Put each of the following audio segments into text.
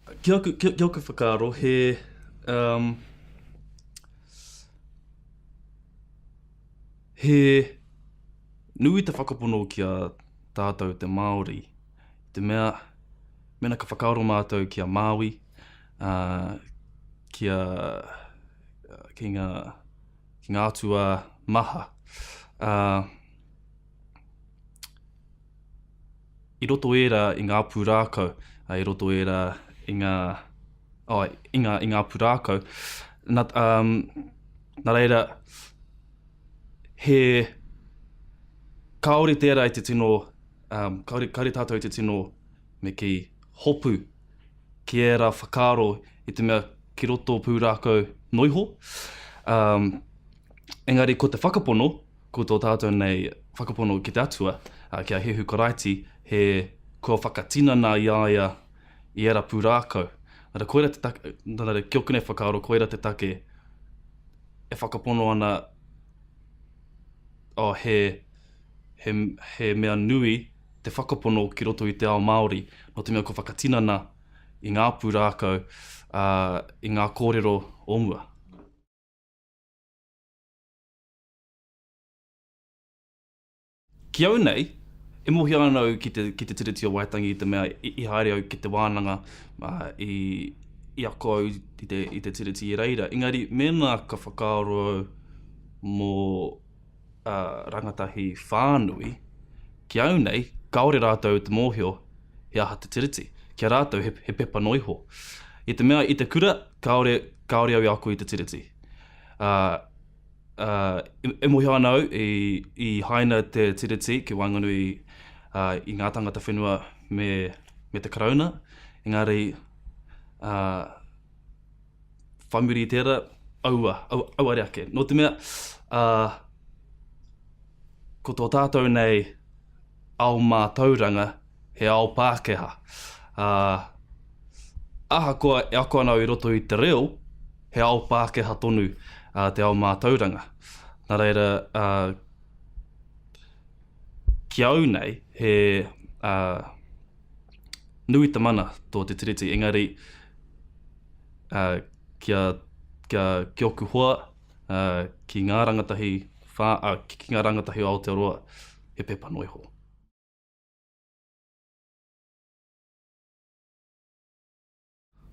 Ki aku, ki, ki aku whakaaro, he, um, he nui te whakapono ki a tātou te Māori. Te mea, mena ka whakaaro mātou ki a Māui, uh, ki a, ki ngā, ki ngā atua maha. Uh, I roto ērā i ngā pūrākau, i roto ērā i ngā, oh, i ngā, i ngā pūrākau. Nā, um, nā reira, he, kāore tērā i te tino, um, kāore, kāore tātou i te tino, me kī, hopu ki ērā whakaaro i te mea ki roto pūrākau noiho. Um, engari ko te whakapono, Ko tō tātou nei whakapono ki te Atua, ki a Hehu Karaiti, he kua whakatinana i a ia i ērā pūrākau. Nā reira, koira te take, nā reira, ki ōku nei whakaaro, koira te take e whakapono ana, oh, he, he, he mea nui te whakapono ki roto i te ao Māori, nō te mea kua whakatinana i ngā pūrākau, ā, i ngā kōrero o mua. Ki au nei, e mōhio ana au ki te, ki te Tiriti o Waitangi i te mea i, i haere au ki te wānanga, ā, i, i ako au i te, i te Tiriti i reira. Engari, mēnā ka whakaaro au mō ā, rangatahi whānui, ki au nei, kāore rātou i te mōhio he aha te Tiriti. Ki a rātou, he, he pepa noa iho. I te mea i te kura, kāore, kāore au i ako i te Tiriti. Ā, ā, e mōhio ana au i, i haina te Tiriti ki waenganui ā, i ngā tangata whenua me, me te Karauna, engari, ā, whai muri i tērā, aua, aua, auare ake. Nō te mea, ā, ko tō tātou nei ao mātauranga he ao Pākehā. Ā, ahakoa e ako ana au i roto i te reo, he ao Pākehā tonu te ao mātauranga. Nā reira, ki au nei, he nui te mana tō te Tiriti, engari kia, kia, ki ōku hoa, ki ngā rangatahi, ki ngā rangatahi o Aotearoa, he pepa noa iho.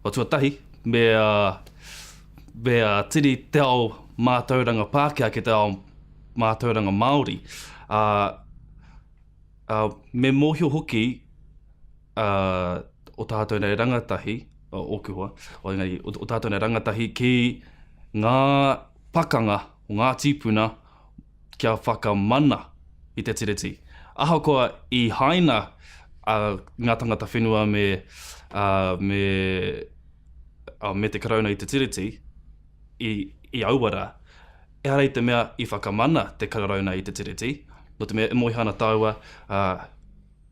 Wa tuatahi, me, me tiri te ao mātauranga Pākehā ki te ao mātauranga Māori. Ā, ā, me mōhio hoki ā, o tātou nei rangatahi, o ōku hoa, o engari, o, o tātou nei rangatahi ki ngā pakanga o ngā tīpuna kia whakamana i te Tiriti. Ahakoa i haina ngā tangata whenua me, me, me te Karauna i te Tiriti i, i aua rā, ehara i te mea i whakamana te Karauna i te Tiriti, nō te mea e mōhio ana tāua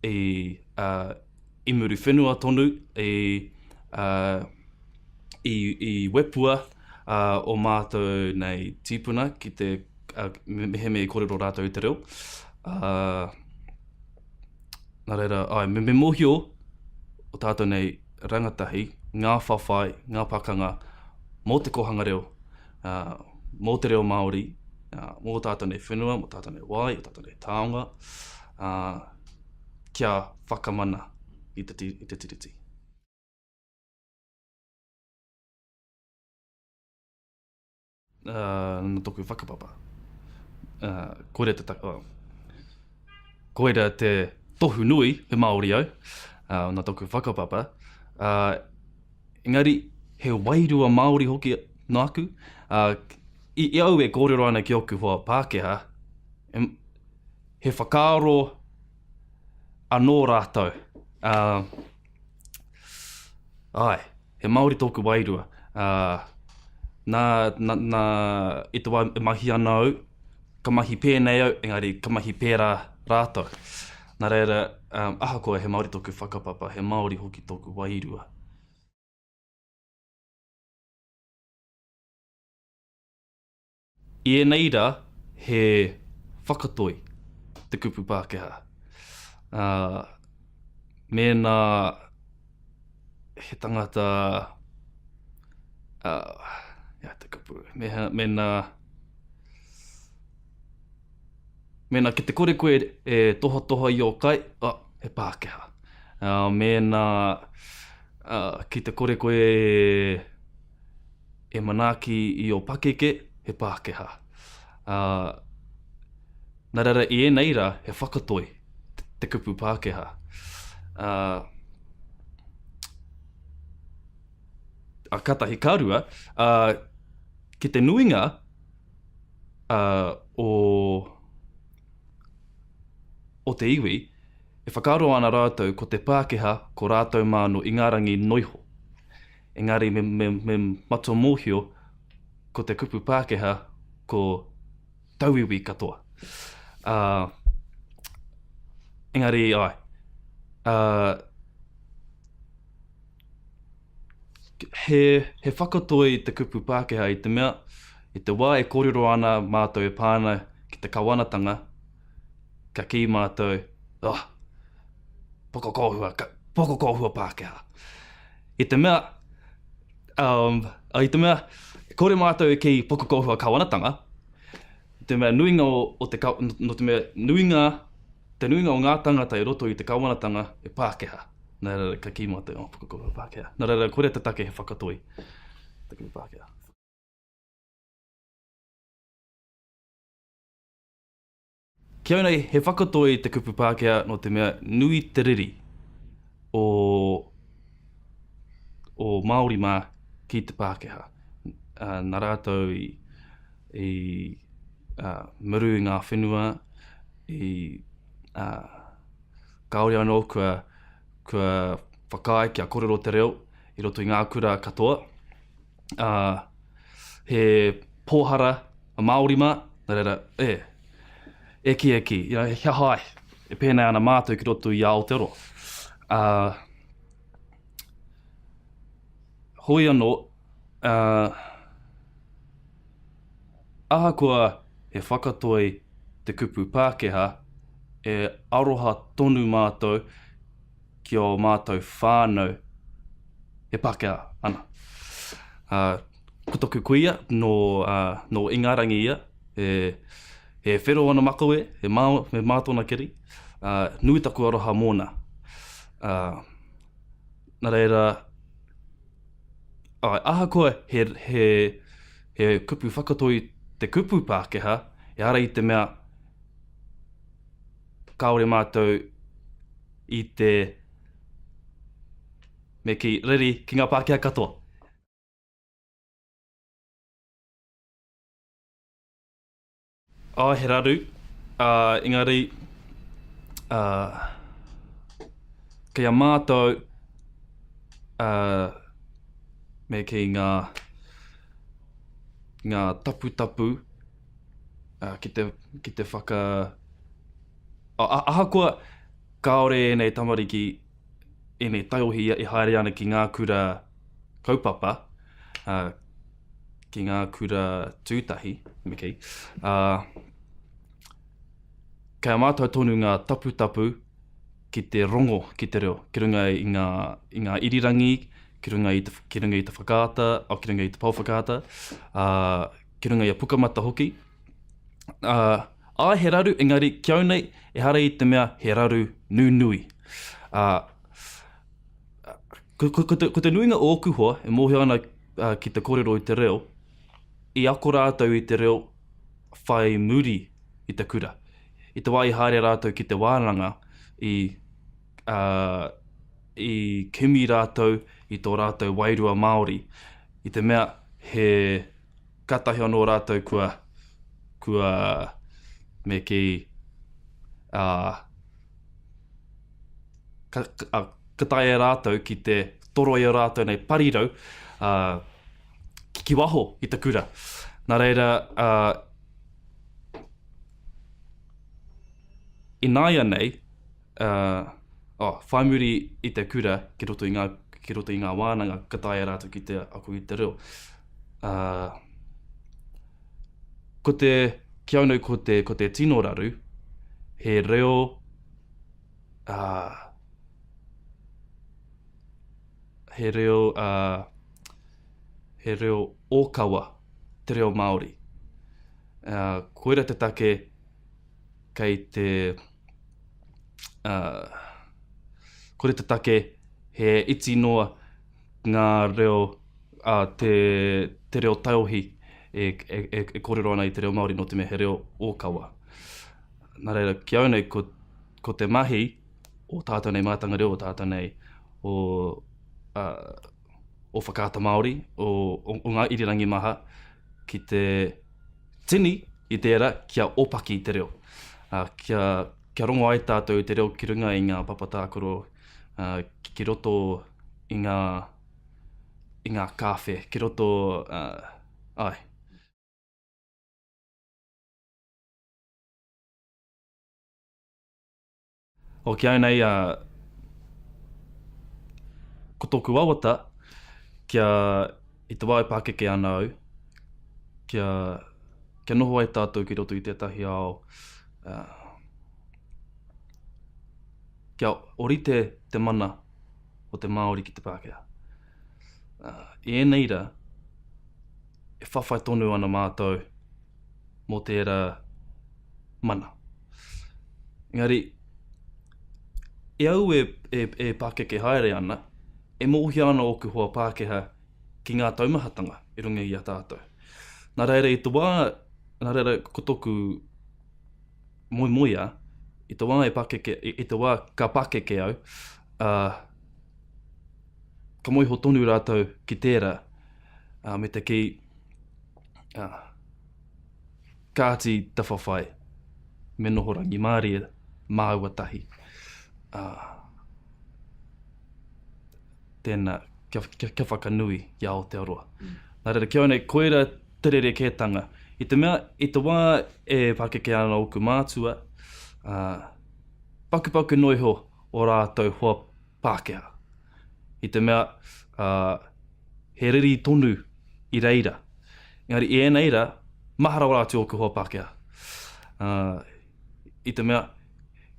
i, i Muriwhenua tonu, i, i, i wepua ō mātou nei tīpuna ki te mehemea i kōrero rātou i te reo. Uh, nā reira, ai, me, me mōhio o tātou nei rangatahi, ngā whawhai, ngā pakanga mō te kōhanga reo, uh, mō te reo Māori, uh, mō tātou nei whenua, mō tātou nei wai, mō tātou nei taonga, uh, kia whakamana i te, i te tiriti. Nā tōku whakapapa. Koira te take, well, koira te tohu nui, he Māori au, nā tōku whakapapa. Engari, he wairua Māori hoki nāku. I au e kōrero ana ki ōku hoa Pākehā, he whakaaro anō rātou. Āe, he Māori tōku wairua. Ā, nā, nā, nā, i te wā e mahi ana au, ka mahi pēnei au, engari ka mahi pērā rātou. Nā reira, ahakoa he Māori tōku whakapapa, he Māori hoki tōku wairua. I ēnei rā, he whakatoi te kupu Pākehā. Ā, mēnā he tangata, uh, ia te kupu, me, mēnā, mēnā ki te kore koe e tohatoha i ō kai, oh, he Pākehā. Uh, mēnā uh, ki te kore koe e, e manaaki i ō pakeke, he Pākehā. Uh, nā reira, i ēnei rā, he whakatoi te kupu Pākehā. Uh, a katahi ka rua, uh, ki te nuinga uh, o, o te iwi, e whakaaro ana rātou ko te Pākehā ko rātou mā nō Ingarangi noiho. Engari me, me, me matua mōhio ko te kupu Pākehā ko tauiwi katoa. Uh, engari, ai, uh, he, he whakatoi te kupu Pākehā i te mea, i te wā e kōrero ana mātou e pā ana ki te kawanatanga, ka kī mātou, oh, pokokōhua, pokokōhua Pākehā. I te mea, um, i te mea, kore mātou e kī pokokōhua kawanatanga, i te mea nuinga o, o te, no te mea nuinga, te nuinga o ngā tangata i roto i te kawanatanga e Pākehā. Nā reira, ka kī mātou, oh, pokokōhua Pākehā. Nā reira, kore te take he whakatoi te kupu Pākehā. Ki au nei, he whakatoi te kupu Pākehā nō te mea nui te riri o, o Māori mā ki te Pākehā. Nā rātou i, i uh, muru i ngā whenua, i, uh, kāore anō kua, kua whakaae kia kōrero te reo i roto i ngā kura katoa. Ā, he pōhara a Māori mā, nā reira, e, e kī, e kī, you know, he aha ai e pēnei ana mātou ki roto i Aotearoa. Ā, hoi anō, ā, ahakoa he whakatoi te kupu Pākehā, e aroha tonu mātou ki ō mātou whānau e Pākehā ana. Ā, ko taku kuia, nō, ā, nō Ingarangi ia, he, he whero ana makawe, he mā, he mā tōna keri, ā, nui taku aroha mōna. Ā, nā reira, āe, ahakoa he, he, he kupu whakatoi te kupu Pākehā, ehara i te mea kāore mātou i te, me kī, reri ki ngā Pākehā katoa. Āe, he raru, ā, engari, ā, kei a mātou, ā, me kī ngā, ngā taputapu, ā, ki te, ki te whaka, ahakoa kāore ēnei tamariki, ēnei taiohi e haere ana ki ngā kura kaupapa, ā, ki ngā kura tūtahi, me kī, ā, kei a mātou tonu ngā taputapu ki te rongo ki te reo, ki runga i ngā, i ngā irirangi, ki runga i te, ki runga i te whakaata, oh, ki runga i te pouwhakaata, ā, ki runga i a Pukamata hoki. Ā, āe he raru, engari ki au nei, ehara i te mea he raru nunui. Ā, ko, ko, ko, te, ko te nuinga o ōku hoa e mōhio ana uh, ki te kōrero i te reo, i ako rātou i te reo whai muri i te kura. I te wā i haere rātou ki te wānanga, i, uh, i kimi rātou i tō rātou wairua Māori, i te mea he Kātahi anō rātou kua, kua, me kī, ā, ka, ka, ka taea e rātou ki te toro i ō rātou nei parirau, ā, ki, ki waho i te kura. Nā reira, ā, ināianei, ā, oh, whai muri i te kura ki roto i ngā, ki roto i ngā wānanga ka taea rātou ki te ako i te reo. Ā, ko te, ki au nei ko te, ko te tino raru, he reo, ā, he reo, uh, he reo ōkawa te reo Māori. Uh, koira te take kei te, uh, koira te take he iti noa ngā reo, uh, te, te reo taiohi e, e, e, e kōrero ana i te reo Māori nō te mea he reo ōkawa. Nā reira, ki au nei, ko, ko te mahi o tātou nei mātanga reo, o tātou nei, o, uh, o Whakaata Māori, o, o, o ngā irirangi maha, ki te tini i tērā kia ōpaki te reo. Uh, kia, kia rongo ai tātou i te reo ki runga i ngā papa tākaro, uh, ki roto i ngā, i ngā kāwhe, ki roto, uh, ai. O ki au nei, ko tōku wawata, kia, i te wā e pākeke ana au, kia, kia noho ai tātou ki roto i tētahi ao, kia orite te mana o te Māori ki te Pākehā. I ēnei rā, e whawhai tonu ana mātou mō tērā mana. Engari, i au e, e, e pakeke haere ana, e mōhio ana ōku hoa Pākehā ki ngā taumahatanga i runga i a tātou. Nā reira, i te wā, nā reira, ko tōku moemoeā, i te wā e pakeke, i, i te wā ka pakeke au, ā, ka moe iho tonu rātou ki tērā, ā, me te kī, ā, kāti te whawhai, me noho rangimārie māua tahi. Ā, tēnā, kia, kia, kia whakanui i a Aotearoa. Mm. Nā reira, ki au nei, koira te rerekētanga. I te mea, i te wā e pakeke ana ōku mātua, ā, pakupaku noa iho o rātou hoa Pākehā. I te mea, ā, he riri tonu i reira. Engari i ēnei rā, maha rawa atu ōku hoa Pākehā. Ā, i te mea,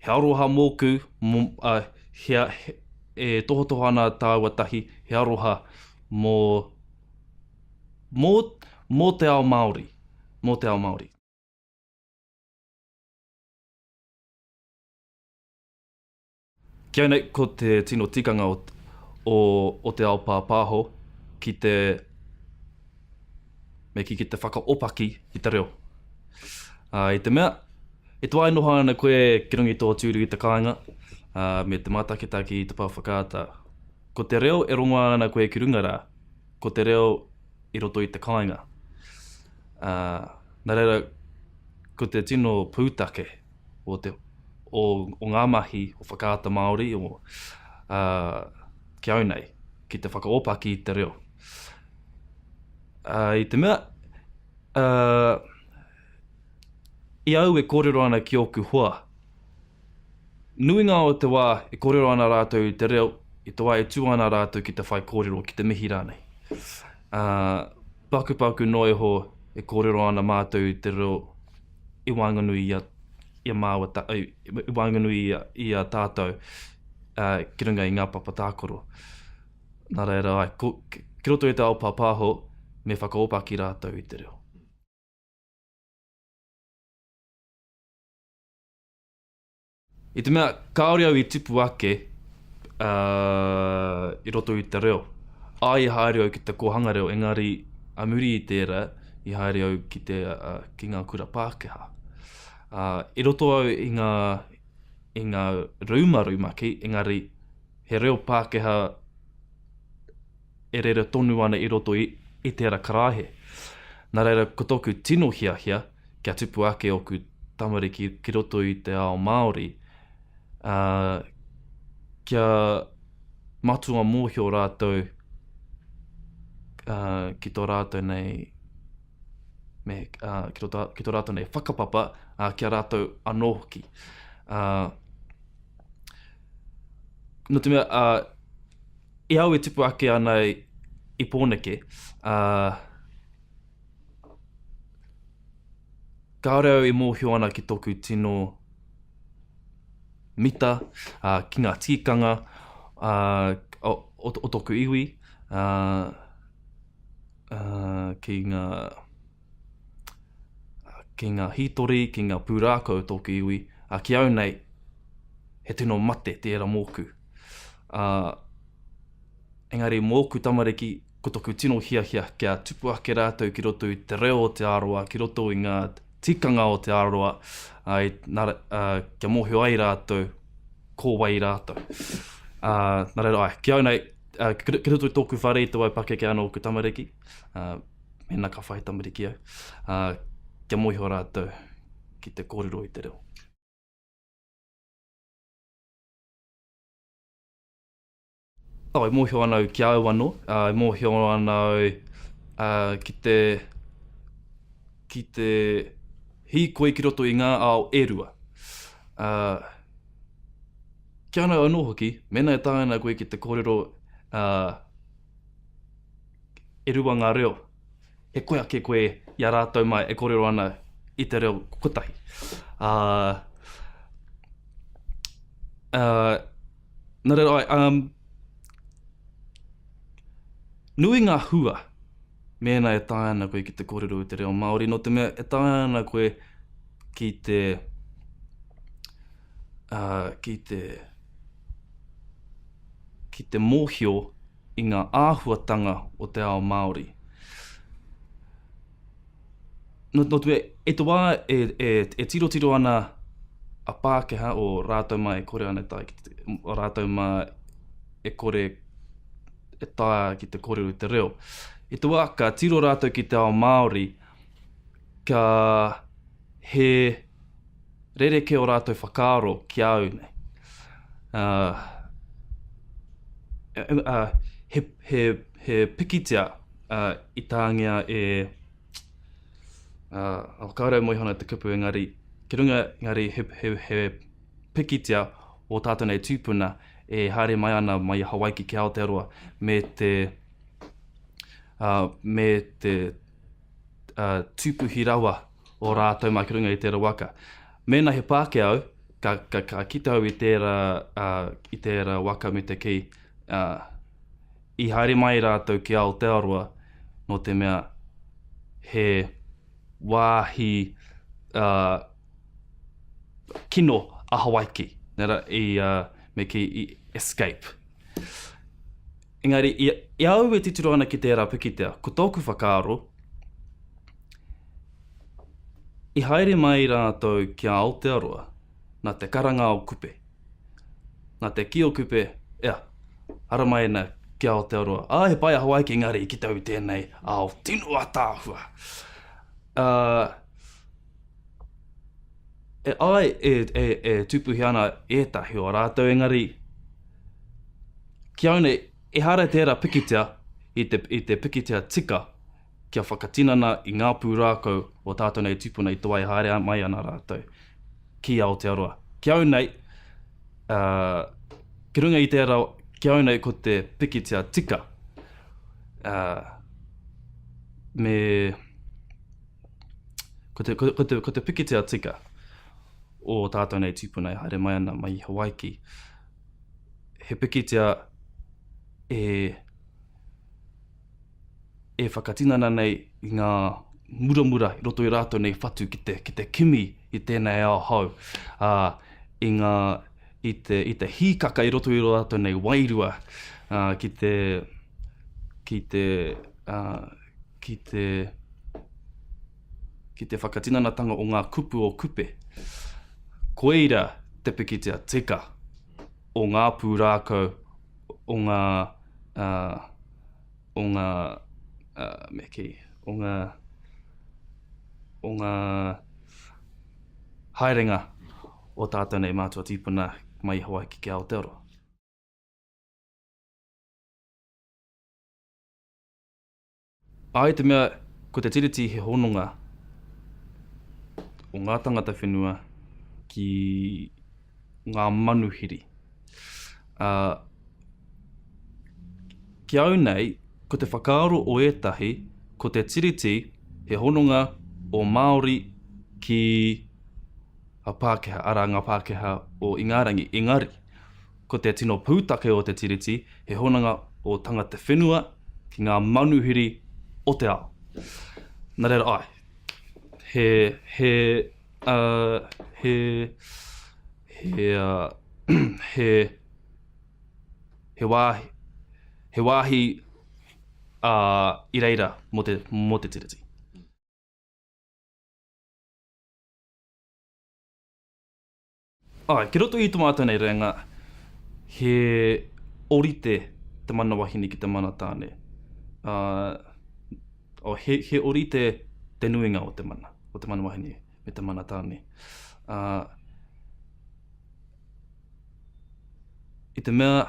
he aroha mōku, mō, ā, he, he, e tohatoha ana tāua tahi, he aroha mō, mō, mō te ao Māori, mō te ao Māori. Ki au nei, ko te tino tikanga o, o, o te ao pāpāho ki te, me kī ki te whakaopaki i te reo. Ā, i te mea, i te wā e noho ana koe ki runga i tō tūru i te kāinga, ā, me te mātakitaki i te pā whakaata, ko te reo e rongoā ana koe ki runga rā, ko te reo i roto i te kāinga. Ā, nā reira, ko te tino pūtake o te, o, o ngā mahi o Whakaata Māori, o, ā, ki au nei, ki te whakaōpaki i te reo. Ā, i te mea, ā, i au e kōrero ana ki ōku hoa, nuinga o te wā e kōrero ana rātou i te reo, i te wā e tū ana rātou ki te whaikōrero, ki te mihi rānei. Ā, pakupaku noa iho e kōrero ana mātou i te reo i waenganui i a, i a māua, ta, i waenganui i a, i a tātou ā, ki runga i ngā papa tākaro. Nā reira, ai, ko, ki roto i te ao pāpāho, me whakaōpaki rātou i te reo. I te mea, kāore au i tipu ake i roto i te reo. Āe i haere au ki te kōhanga reo, engari a muri i tērā, i haere au ki te, ki ngā kura Pākehā. I roto au i ngā, i ngā rūma rumaki, engari he reo Pākehā e rere tonu ana i roto i, i tērā karaehe. Nā reira, ko tōku tino hiahia, kia tupu ake ōku tamariki ki roto i te ao Māori, ā, kia matua mōhio rātou, ā, ki tō rātou nei, me, ā, ki tō, ki tō rātou nei whakapapa, ā, ki a rātou anō hoki. Ā, nō te mea, ā, I au e tipu ake ana i Pōneke, ā, kāore au e mōhio ana ki tōku tino mita, ā, ki ngā tikanga, ā, o, o, o toku iwi, ā, ā, ki ngā, ki ngā hītori, ki ngā pūrākau o tōku iwi, ā, ki au nei, he tino mate tērā mōku. Ā, engari mōku tamariki, ko toku tino hiahia kia tupu ake rātou ki roto i te reo o Te Arawa, ki roto i ngā tikanga o Te Arawa, ā, nā, ā, kia mōhio ai rātou ko wai rātou. Ā, nā reira, āe, ki au nei, ā, ki, ki roto i tōku whare i te wā e pakeke ana ōku tamariki, ā, mēnā ka whai tamariki au, ā, kia mōhio rātou ki te kōrero i te reo. Oh, e mōhio ana au ki a au anō, uh, e mōhio ana au uh, ki te ki te hīkoi ki roto i ngā ao e rua. Uh, ki ana anō hoki, mēnā e taea ana koe ki te kōrero uh, e rua ngā reo, he koe ake koe i a rātou mai e kōrero ana i te reo kotahi. Uh, uh, Nā reira, ai, um, nui ngā hua mēnā e taea ana koe ki te kōrero i te reo Māori, nō te mea e taea ana koe ki te, uh, ki te, ki te mōhio i ngā āhuatanga o te ao Māori. Nō, nō te mea, i te wā e, e, e tirotiro ana a Pākehā o rātou mā e kore ana e taea ki te, o rātou mā e kore e taea ki te kōrero i te reo. I te wā ka tiro rātou ki te ao Māori, ka he rerekē o rātou whakaaro ki a au nei. Uh, uh, he, he, he pikitia uh, i tāngia e uh, kāore au moe ana te kupu engari, ki runga engari he, he, he pikitia o tātou nei tūpuna e haere mai ana mai i Hawaiki ki Aotearoa me te, uh, me te uh, tūpuhi rawa o rātou mā ki runga i tērā waka. Mēnā he Pākehā au, ka, ka, ka kite au i tērā, uh, i tērā waka me te kī, uh, i haere mai rātou ki Aotearoa nō te mea he wāhi uh, kino a Hawaiki, nē rā, i, uh, me kī, i escape. Engari, i, i a au e titiro ana ki tērā pikitia, ko tōku whakaaro, i haere mai rātou ki a Aotearoa nā te karanga o Kupe. Nā te kī o Kupe, ea, haramai ana ki Aotearoa. Ā, he pai a Hawaiki engari i kite au i tēnei ao tino ataahua. Ā, e ai e, e, e tūpuhi ana ētahi o rātou engari, ki au nei, ehara tērā pikitia i te, i te pikitia tika kia whakatinana i ngā pūrākau o tātou nei tūpuna i te wā e haere mai ana rātou ki Aotearoa. Ki au nei, ā, ki runga i tērā, ki au nei ko te pikitia tika, ā, me, ko te, ko, ko te, ko te pikitia tika o tātou nei tūpuna e haere mai ana mai i Hawaiki, he pikitia e, e whakatinana nei i ngā muramura i roto i rātou nei whatu ki te, ki te kimi i tēnei ao hou, ā, i ngā, i te, i te hīkaka i roto i rō rātou nei wairua, ā, ki te, ki te, ā, ki te, ki te whakatinanatanga o ngā kupu o Kupe. Koira te pikitia tika o ngā pūrākau o ngā, ā, o ngā, ā, me kī, o ngā, o ngā haerenga o tātou nei mātua tīpuna mai i Hawaiki ki Aotearoa. Āe te mea, ko te Tiriti he hononga o ngā tangata whenua ki ngā manuhiri. Ā, ki au nei, ko te whakaaro o ētahi, ko te Tiriti he hononga o Māori ki a Pākehā, arā ngā Pākehā o Ingarangi. Engari, ko te tino pūtake o te Tiriti he hononga o tangata whenua ki ngā manuhiri o te ao. Nā reira, āe, he, he, uh, he, he, uh, he, he wāhi, he wāhi uh, i reira mō te, mō te Tiriti. Āe, ki roto i tō mātou nei reanga, he ōrite te mana wahine ki te mana tāne. Ā, oh, he, he ōrite te nuinga o te mana, o te mana wahine me te mana tāne. Ā, i te mea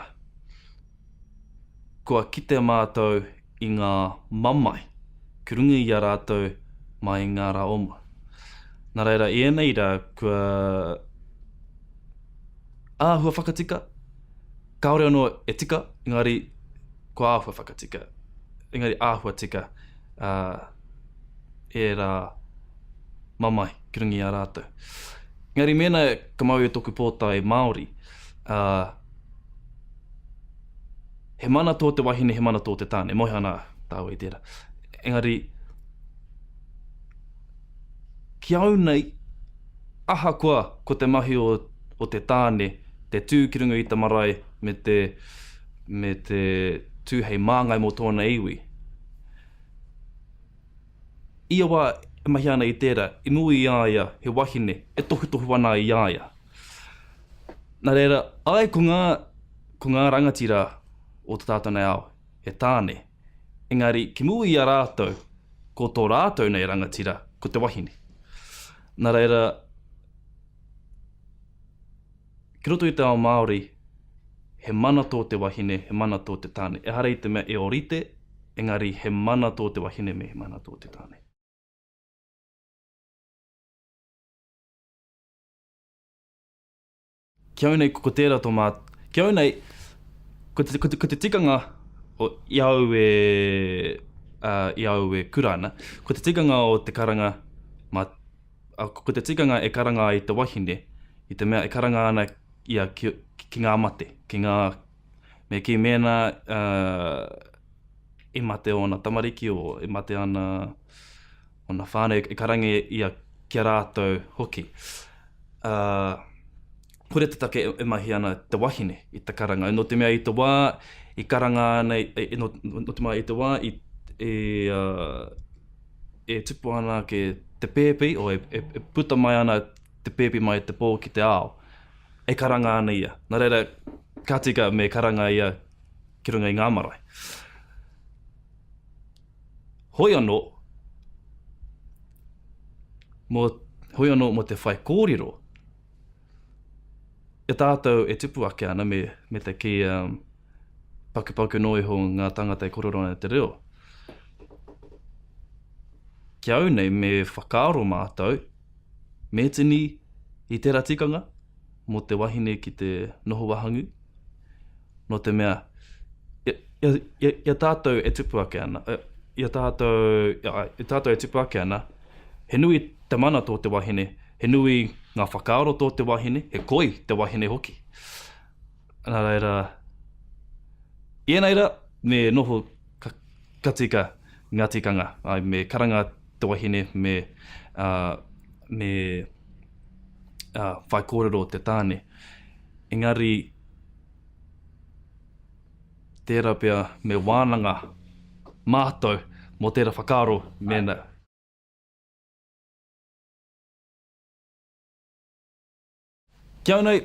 kua kite mātou i ngā mamae ki runga i a rātou mai i ngā rā o mua. Nā reira, i ēnei rā kua āhua whakatika, kāore anō e tika, engari kua āhua whakatika, engari āhua tika ērā mamae ki runga i a rātou. Engari mēnā ka mau i tōku pōtae Māori, ā, He mana tō te wahine, he mana tō te tāne. Moe ana tāua i tērā. Engari, ki au nei, ahakoa ko te mahi o, o te tāne, te tū ki runga i te marae me te, me te tū hei māngai mō tōna iwi, ia wā e mahi ana i tērā, i mua i a ia he wahine e tohutohu ana i a ia. Nā reira, āe ko ngā, ko ngā rangatira o to tātou nei ao, he tāne. Engari, ki mua i a rātou, ko tō rātou nei rangatira, ko te wahine. Nā reira, ki roto i te ao Māori, he mana tō te wahine, he mana tō te tāne. Ehara i te mea e ōrite, engari he mana tō te wahine me he mana tō te tāne. Ki au nei, ko tērā tō mā... Ki au nei, ko te, ko te, ko te tikanga o, i au e, uh, i au e kura ana, ko te tikanga o te karanga, mā, uh, ko te tikanga e karanga ai te wahine, i te mea e karanga ana ia ki, ki ngā mate, ki ngā, me kī mēnā uh, i mate ōna tamariki o e mate ana ōna whānau e karanga ia ki a rātou hoki. Ā, kore te take e mahi ana te wahine i te karanga, nō te mea i te wā i karanga ana, nō, nō te mea i te wā i, i, uh, e tupu ana ake te pēpi, o e, e, e puta mai ana te pēpi mai te pō ki te ao, e karanga ana ia. Nā reira, ka tika me karanga ia ki runga i ngā marae. Hoi anō, mō, hoi anō mō te whaikōrero, i a tātou e tupu ake ana me, me te kī um, pakupaku noa iho ngā tāngata e kōrero ana te reo. Ki au nei me whakaaro mātou, me tini i tērā tikanga mō te wahine ki te noho wahangū, Nō te mea, i, i, i, i a tātou e tupu ake ana, i a tātou, i a tātou e tupu ake ana, he nui te mana tō te wahine, he nui ngā whakaaro tō te wahine, he koi te wahine hoki. Nā reira, i ēnei rā, me noho ka, ka tika ngā tikanga, ai, me karanga te wahine, me, uh, me uh, whaikōrero te tāne. Engari, tērā pea me wānanga mātou mō tērā whakaaro mēnā. Ki au nei,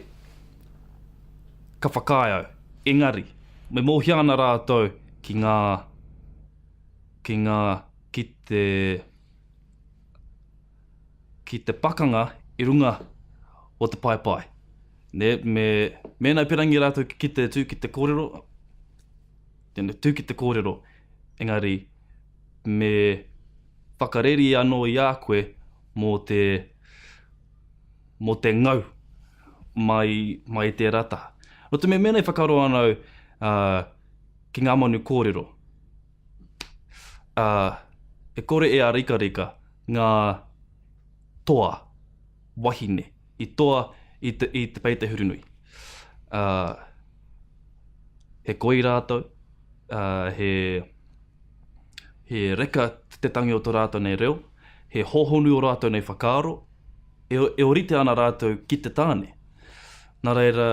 ka whakaae au, engari, me mōhio ana rātou ki ngā, ki ngā, ki te, ki te pakanga i runga o te paepae. Nē, me, mēnā i pērangi rātou ki te tū ki te kōrero, tēnā, tū ki te kōrero, engari me whakareri anō i a koe mō te, mō te ngau mai, mai i tērā taha. Nō te mea mēnā i whakaaro ana au uh, ki ngā manu kōrero, uh, e kore e ārikarika ngā toa wahine i toa i te, i te Pei Te Hurunui. Uh, He koi rātou, ā, he, he reka te tangi o tō rātou nei reo, he hōhonu ō rātou nei whakaaro, e, e ōrite ana rātou ki te tāne. Nā reira,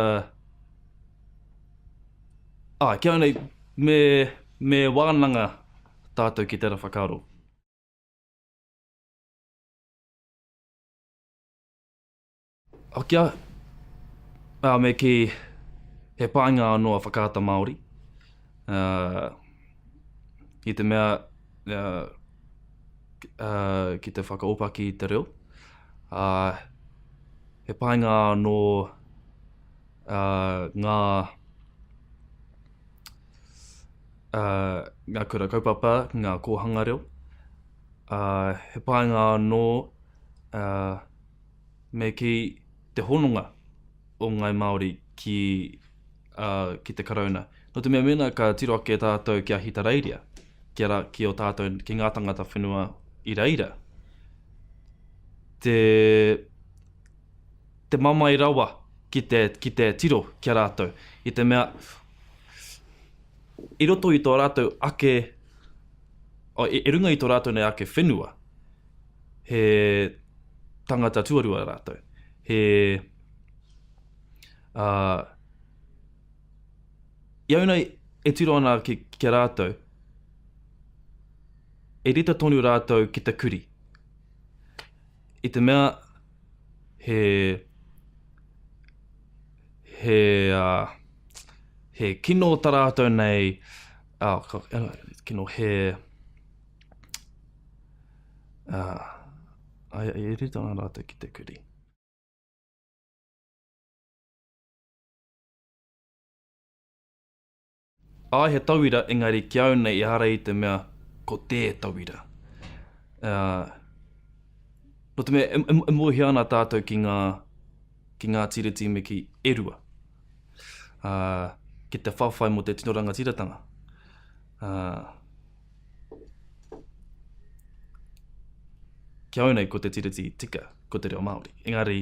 āe, ki au nei, me, me wānanga tātou ki tērā whakaaro. Hokia, ā, me kī, he painga anō a Whakaata Māori, ā, i te mea, ā, ā, ki te whakaopaki i te reo, ā, he painga anō, ā, ngā, ā, ngā kura kaupapa, ngā kōhanga reo, ā, he painga anō, ā, me kī, te hononga o Ngāi Māori ki, ā, ki te Karauna. Nō te mea mēnā ka tiro ake tātou ki a Hitareiria, ki a rā, ki ō tātou, ki ngā tangata whenua i reira, te, te mamae rawa ki te, ki te tiro ki a rātou, i te mea, i roto i tō rātou ake, i runga i tō rātou nei ake whenua, he tangata tuarua rātou. He, ā, i au nei e tiro ana ki, ki a rātou, e rite tonu rātou ki te kuri. I te mea, he, he, ā, he kino tā rātou nei, ā, kino, he, Ā, ai, e rite ana rātou ki te kurī. Āe he tauira, engari ki au nei ehara i te mea ko te tauira. Ā, nō te mea e, e, e mōhio ana tātou ki ngā, ki ngā tiriti me kī e rua. Ā, ki te whawhai mō te tino rangatiratanga. Ā, Ki au nei ko te tiriti tika, ko te reo Māori. Engari,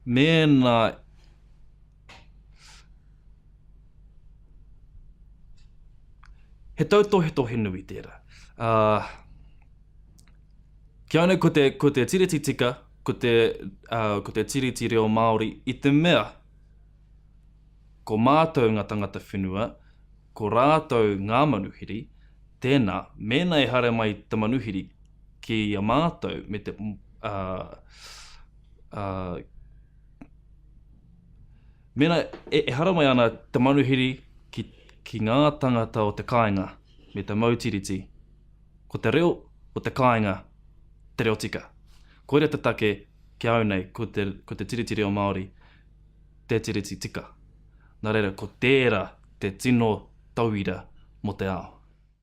mēnā he tautohetohe nui tērā. Uh, ki au nei ko te, ko te tiriti tika, ko te, uh, ko te tiriti reo Māori i te mea Ko mātou ngā tangata whenua, ko rātou ngā manuhiri, tēnā, mēnā e haere mai te manuhiri ki a mātou me te, ā, ā, mēnā e, e haramai ana te manuhiri ki, ki ngā tangata o te kāinga me te mau tiriti, ko te reo o te kāinga te reo tika. Koira te take ki a au nei, ko te, ko te tiriti reo Māori, te tiriti tika. Nā reira, ko tērā te tino tauira mō te ao.